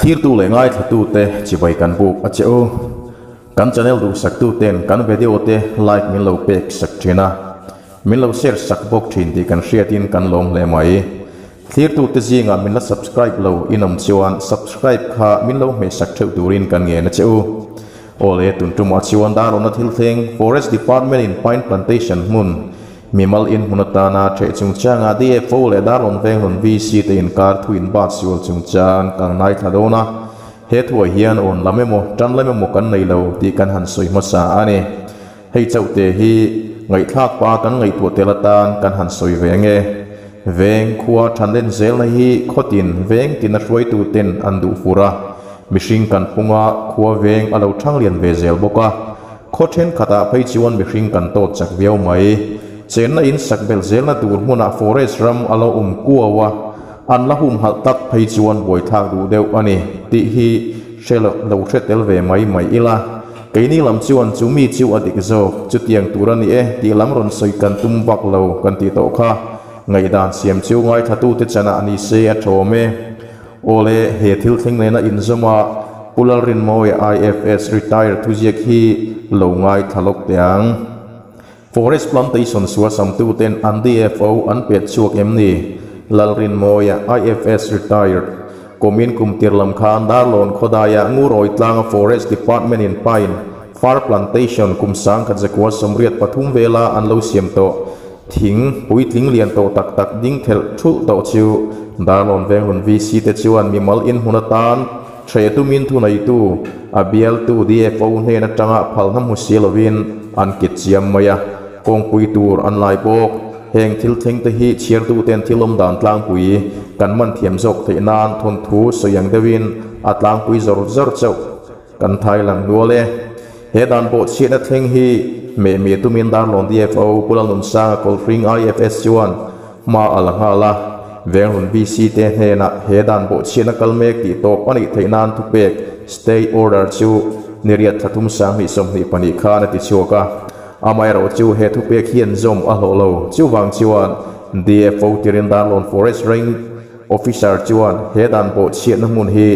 Thlirtu leh ngaithlatute chibai kan buk a che u. Kan channel duhsaktuten kan video te like min lo pek sak thin a, min lo share sak bawk thin tih kan hriatin kan lawm hle mai. Thlirtute zingah min la subscribe lo in awm chuan subscribe kha min lo hmeh sak theuh turin kan ngen a che u. Awle tun tumah chuan Darlawna thil thleng Forest Department in Pine Plantation hmun Mimal in hmun atana ṭheh chungchanga DFO leh Darlawn Venghlun VC te inkar thu inbat sual chungchang kan ngaithla dawn a, he thuah hian awn lam emaw tan lam emaw kan nei lo tih kan han sawi hmasa a ni. Hei chauhte hi ngaihthlak pa kan ngaihtuah tel atan kan han sawi ve nge. Veng khua ṭhanlen zelna hi khawtin veng tina hruaituten an duh fur a, mihring kan phunga khua veng a lo ṭhang lian ve zel bawk a. Khaw thenkhatah phei chuan mihring kan tawt chak viau mai. Chenna in sak belh zelna tur hmunah forest ram a lo awm kuau a, an la humhalh tak phei chuan buaithlak duh deuh a ni tih hi hre lo hre tel ve mai mai ila. Keini lam chuan chu mi chu a dik zawk, chutiang tur a ni e tih lam rawn sawi kan tum vak lo kan tih tawh kha. Ngaihdan siam chu ngaithlatute chanah ni se a thawm e. Awle, he thil thleng nena inzawma Pu Lalrinmawia IFS retire thuziak hi lo ngaithla lawk teh ang. Forest Plantation suasamtuten an DFO an pet chhuak em ni? Lalrinmawia IFS retired kumin kum tir lam khan Darlawn khawdaia Ngurawi tlanga Forest Department in Pine Far Plantation kum 1983 vela an lo siam tawh Thing puitling lian tawh tak tak ding thelh thulh tawh chu Darlawn Venglun VC te chuan mimal inhmun atan hreh tumin thuneitu a bialtu DFO hnen atanga phalna hmu si lovin an kit chiam mai a, kawngpui tur an lai bawk. Heng thil thleng te hi chhiartuten thil awm dan tlangpui kan man thiam zawk theih nan thawnthu sawi ang deuhin a tlangpui zawr zawr chauh Kan thai lang nual e. He dan pawh chhiatna thleng hi meh meh tumin Darlawn DFO Pu Lalnunsanga Kawlhring IFS chuan hma a la nghal a. Vengrun VC te hnenah he dan pawh chhiatna kal mek tih tawp a nih theih nan thupek Stay Order chu niriat thla thum 2022 khan a ti chhuak a. Amaherawh chu he thupek hian zawm a hlawh lo. Chuvang chuan DFO tirin Darlawn Forest Range Officer chuan he dan pawh chhiatna hmun hi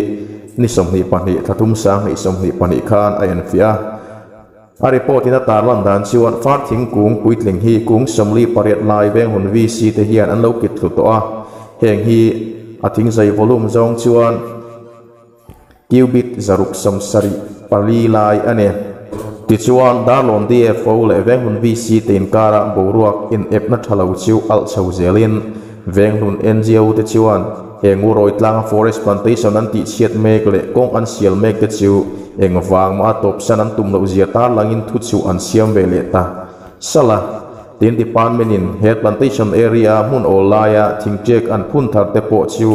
Ni 22 thla thum 2022 khan a enfiah a. A report in a tarlan dan chuan far thingkung puitling hi kung 48 lai venghun VC te hian an lo kit thlu tawh a. Heng hi a thingzai volume zawng chuan cubic 674 lai a ni. Tichuan Darlawn DFO leh venghun VC te inkara boruak inepna tha lo chu alh chho zelin Venglun NGO te chuan he Ngurawi tlanga forest plantation an tihchhiat mek leh kawng an sial mek te chu eng vang mah a tawpsan an tum loh zia tarlangin thu chu an siam ve leh ta sala. Tin department in he plantation area hmun awl laia thingṭek an phun thar te pawh chu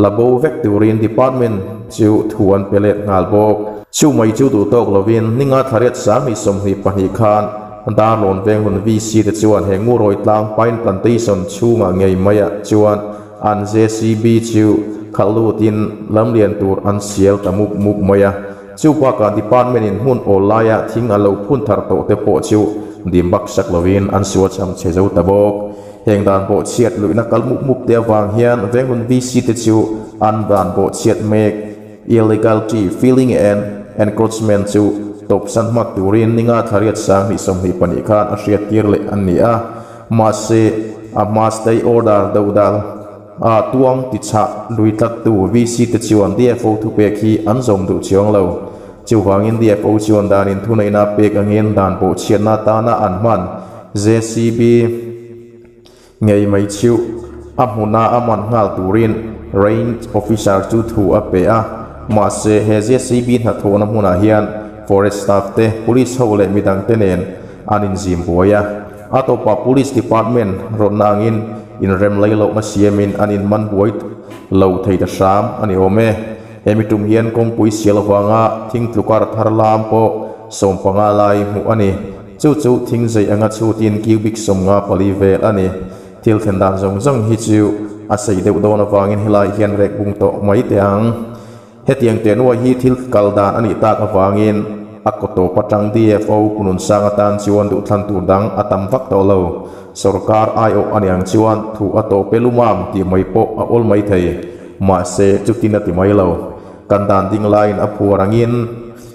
la bo vek turin department chu thu an pe let nghal bawk. Chu mai chu duh tawk lovin ninga thlariat 2022 khan Darlawn Venglun VC te chuan he Ngurawi tlang Pine Plantation chhungah ngei maiah chuan an JCB chu khalh lutin lamlian tur an sial ta mup mup mai a. Chu bakah department in hmun awl laia thing a lo phun thar tawh te pawh chu dim bak sak lovin an sual cham chhe zo ta bawk. Heng dan pawh chhiat luihna kal mup mup te avang hian Venglun VC te chu an dan pawh chhiat mek illegal tree felling and encroachment chu tawpsan hmak turin ninga thlariat 2022 khan a hriat tir leh an ni a. Mahse, a hma stay order dodal a tuang tichhah lui tlattu VC te chuan DFO thupek hi an zawm duh chiang lo. Chuvangin DFO chuan danin thuneihna pek angin dan pawh chhiatna atana an hman JCB ngei mai chhiuh a hmuna a man nghal turin Range Officer chu thu a pe a. Mahse, he JCB hnathawhna hmunah hian Forest Staff te, Police ho leh midangte nen an inzim buai a. A tawpah Police Department rawtna angin inrem lei lohna siamin an inman buai lo thei ta hram a ni awm e. Hemi tum hian kawngpui sial avanga thing tlukar thar lam pawh 15 lai hmuh a ni. Chu chu thing zei anga chhutin cubic 54 vel a ni. Thil thlen dan zawng zawng hi chu a sei deuh dawn avangin helai hian rek bung tawh mai teh ang. Hetiang teh nuai hi thil kal dan a nih tak avangin a kaw tawp atang DFO Punun sang atan chuan duhthlan tur dang a tam vak tawh lo. Sorkar aiawh a nih ang chuan thu a tawp e lumam tih mai pawh a awl mai thei. Mahse chutin a ti mai lo. Kan dan ding laiin a phuar angin,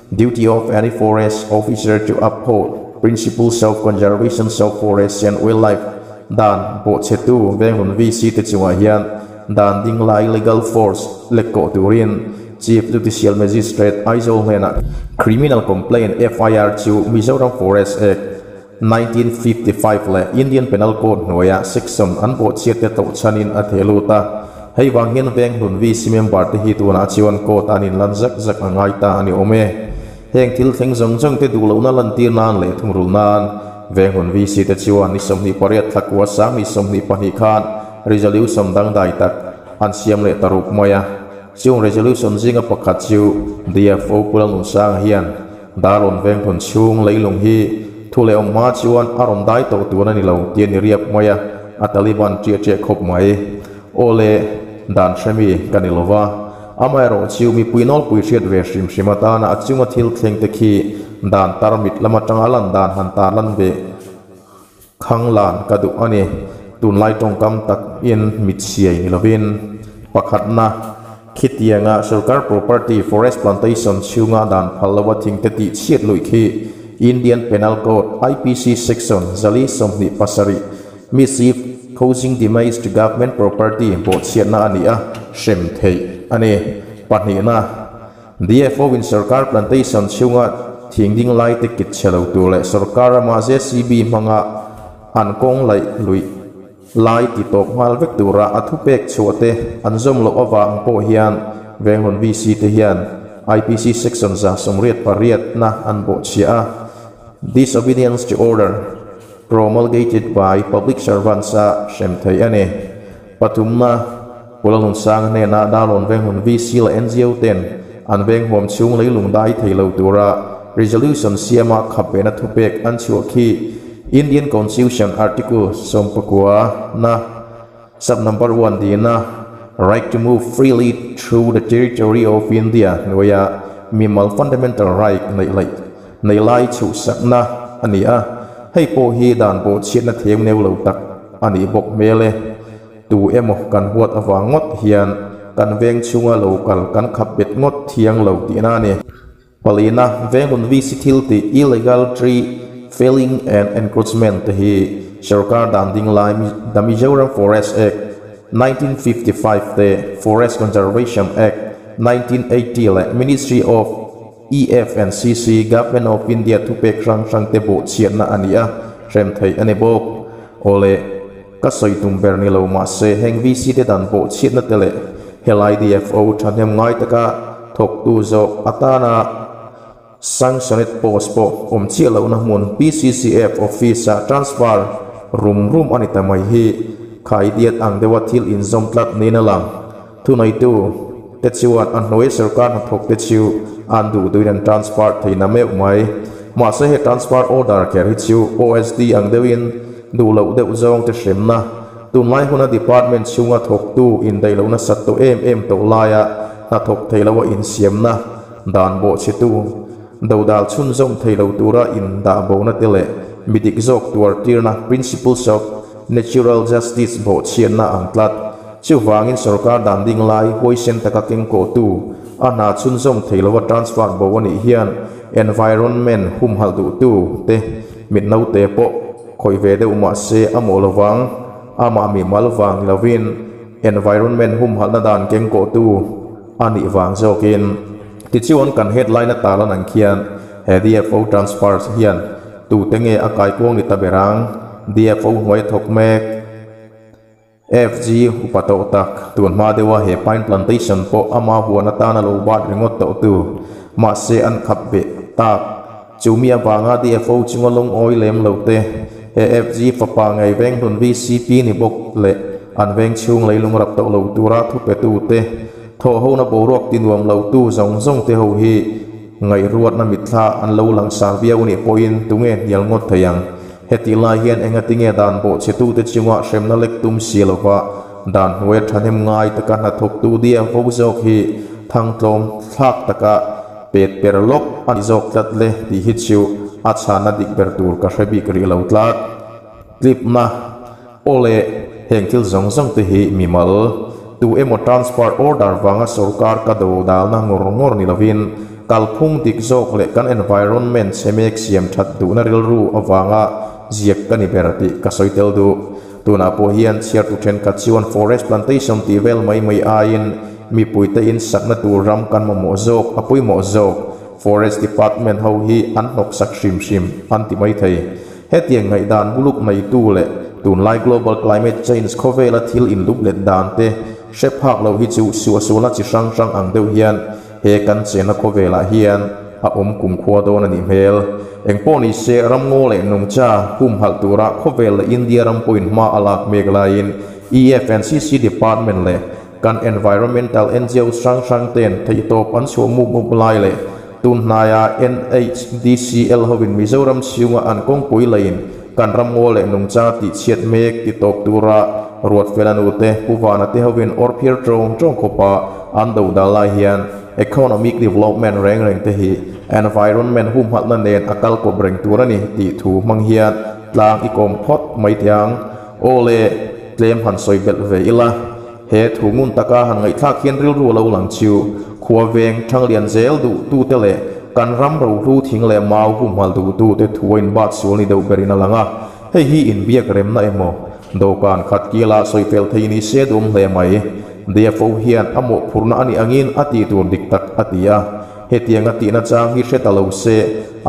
Duty of any forest officer to uphold principles of conservation of forests and wildlife, dan bawhchhetu Venghun VC te chungah hian dan ding lai legal force lekkawh turin Chief Judicial Magistrate Aizawl hnenah Criminal Complaint FIR chu Mizoram Forest Act 1955 leh Indian Penal Code hnuaia section an bawhchhiat te tawh chhanin a theh lut a. Hei vang hian Venghlun VC member te hi tunah chuan court an inlan zak zak a ngai ta a ni awm e. Heng thil thleng zawng zawng te duh lohna lantir nan leh thungrul nan Venghlun VC te chuan ni 28 thla kua sang ni 22 khan resolution dangdai tak an siam leh ta rup mai a. Chung resolution zinga pakhat chu DFO Pu Lalnunsanga hian Darlawn Venghlun chhung leilung hi thu leh awm hma chuan a rawn dai tawh tur a ni lo tih a ni riap mai a, a Taliban ṭiah ṭiah khawp mai. Aw le, dan hre mi ka ni lo va, amaherawh chu mipui nawlpui hriat ve hrim hrim atana a chunga thil thleng te khi dan tarmit lam atanga lan dan han tarlan ve Khang lan ka duh a ni. Tunlai tawngkam tak in mit siai ni lovin. Pakhatna, khitianga sorkar property forest plantation chhunga dan phal lova thingte tih chhiat luih khi Indian Penal Code, IPC Section 427, Mischief causing damage to government property bawhchhiatna a ni a, hrem theih a ni. Pahnihna, DFO in sorkar plantation chhunga thing ding lai te kit chhe lo tur leh sorkar rama JCB hmanga an kawng laih luih lai ti tawp nghal vek tura a thupek chhuah te an zawm loh avang pawh hian Venghlun VC te hian IPC section 188 na an bawhchhiah a, Disobedience to order promulgated by public servants a hrem theih a ni. Pathumna, Pu Lalnunsanga hnenah Darlawn Venghmun VC leh NGO ten an veng huam chhung leilung dai thei lo tura resolution siama khap vehna thupek an chhuah khi Indian Constitution Article 90 na sub number one dina Right to move freely through the territory of India hnuaia mimal fundamental right neih laih nei lai chhuhsakna a ni a, hei pawh hi dan bawhchhiatna theu neu lo tak a nih bawk hmel e. Tu emaw kan huat avang ngawt hian kan veng chhunga lo kal kan khap bet ngawt thiang lo tihna a ni. Palina, Venghun VC thil tih illegal tree felling and encroachment te hi sorkar dan ding lai The Mizoram Forest Act, 1955 te Forest Conservation Act, 1980 leh Ministry of EFNCC, Government of India thupek hrang hrang te bawhchhiatna a ni a, hrem theih a ni bawk. Awle, ka sawi tum ber ni lo mahse heng VC te dan bawhchhiatna te leh helai DFO thahnem ngai taka thawktu zawk atana sanctioned post pawh awm chiah lohna hmun PCCF office ah transfer rum rum a ni ta mai hi khaidiat ang deuha thil inzawm tlat niin a lang. Thuneitu te chuan a hnuai sorkar hnathawk te chu an duh duhin an transfer thei na meuh mai. Mahse he transfer order kher hi chu OSD ang deuhin duh loh deuh zawng te hremna, tunlai huna department chhunga thawktu indaih lohna sat tawh em em tawh laia hnathawk thei loa insiamna dan bawhchhetu dodal chhunzawm thei lo tura indah bona te leh midik zawk tuartirna principles of natural justice bawhchhiatna ang tlat. Chuvangin sorkar dan ding lai huaisen taka kengkawhtu a hna chhunzawm thei lova transfer bo a nih hian environment humhalh duhtu te mit naute pawh khawih ve deuh mah se a mawh lovang, amah mi mal vang ni lovin environment humhalhna dan kengkawhtu a nih vang zawkin. Tichuan kan headline a tarlan ang khian he DFO transfers hian tute nge a kaikuang ni ta ber ang? DFO hnuai a thawk mek. FG upa tawh tak, tun hma deuha he pine plantation pawh ama huan atana lo bat ringawt tawh tu, mahse an khap ve tak. Chu mi avanga DFO chunga lungawi lem lo te, he FG fapa ngei Venghlun VCP ni bawk leh an veng chhung leilung rap tawh lo tura thupetu te, thawhhona boruak ti nuam lo tu zawng zawng te ho hi ngaihruatna mitthla an lo langsar viau nih pawhin tunge hnial ngawt thei ang. Hetih lai hian engatinge dan bawhchhetute chungah hremna lek tum si lova dan hnuaia thahnem ngai taka hnathawktu dia ho zawk hi thangtlawm thlak taka pet per lawk a ni zawk tlat le tih hi chu a chhanna dik ber tur ka hre bik rih lo tlat. Tlipna, Aw le, heng thil zawng zawng te hi mimal Tu emaw transfer order vanga sorkar ka do dalna ngawr ngawr ni lovin, kalphung dik zawk leh kan environment chhe mek siam that duhna rilru avanga ziak ka ni ber tih ka sawi tel duh. Tunah pawh hian chhiartu thenkhat chuan forest plantation tih vel mai mai aiin mipuite in sakna tur ram kan mamawh zawk a pawimawh zawk. Forest department ho hi an hnawksak hrim hrim an ti mai thei. Hetiang ngaihdan buluk neitu leh tunlai global climate change khawvela thil inlup let dan te hre phak lo hi chu suahsualna chi hrang hrang ang deuh hian he kan chenna khawvelah hian a awm kumkhua dawn a nih hmel. Engpawh ni se ramngaw leh nungcha humhalh tura khawvel leh India ram pawhin hma a lak mek laiin EFNCC department leh Kan environmental NGOs hrang hrang ten theihtawp an chhuah mup mup lai leh tun hnaia NHDCL hovin Mizoram chhunga an kawngpui leiin kan ramngaw leh nungcha tihchhiat mek ti tawp tura Ruatfela nute Pu Vana te hovin awrphiar tawng tawng khawpa an do dal lai hian economic development reng reng te hi environment humhalhna nen a kal kawp reng tur a ni tih thu hmang hian tlang i kawm phawt mai teh ang. Aw le, tlem han sawi belh ve ila. He thu ngun taka han ngaihthlak hian rilru a lo lang chiu. Khua veng Thanglian zel duh tute leh kan ram rohlu thing leh mau humhal duh tute thu a inbat sual ni deuh berin a lang a. Hei hi inbiak remna emaw dawhkan khat kila sawi fel thei ni se duam hle mai. DFO hian a mawhphurhna a nih angin a tih tur dik tak a ti a. Hetiang a tihna chang hi hre ta lo se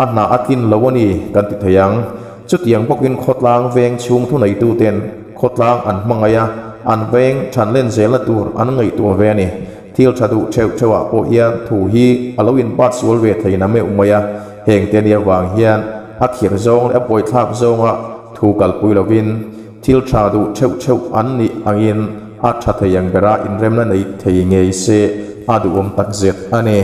a hna a tlin lo a ni kan ti thei ang. Chutiang bawkin khawtlang veng chhung thuneituten khawtlang an hmangaih a, an veng than len zelna tur an ngaihtuah ve a ni. Thil tha duh theuh theuhah pawh hian thu hi a lo inbat sual ve thei na meuh mai a, hengte nia vang hian a khirh zawng leh a buaithlak zawnga thu kalpui lovin thil tha duh theuh theuh an nih angin a tha thei ang bera inremna nei thei ngei se a duhawm takzet a ni.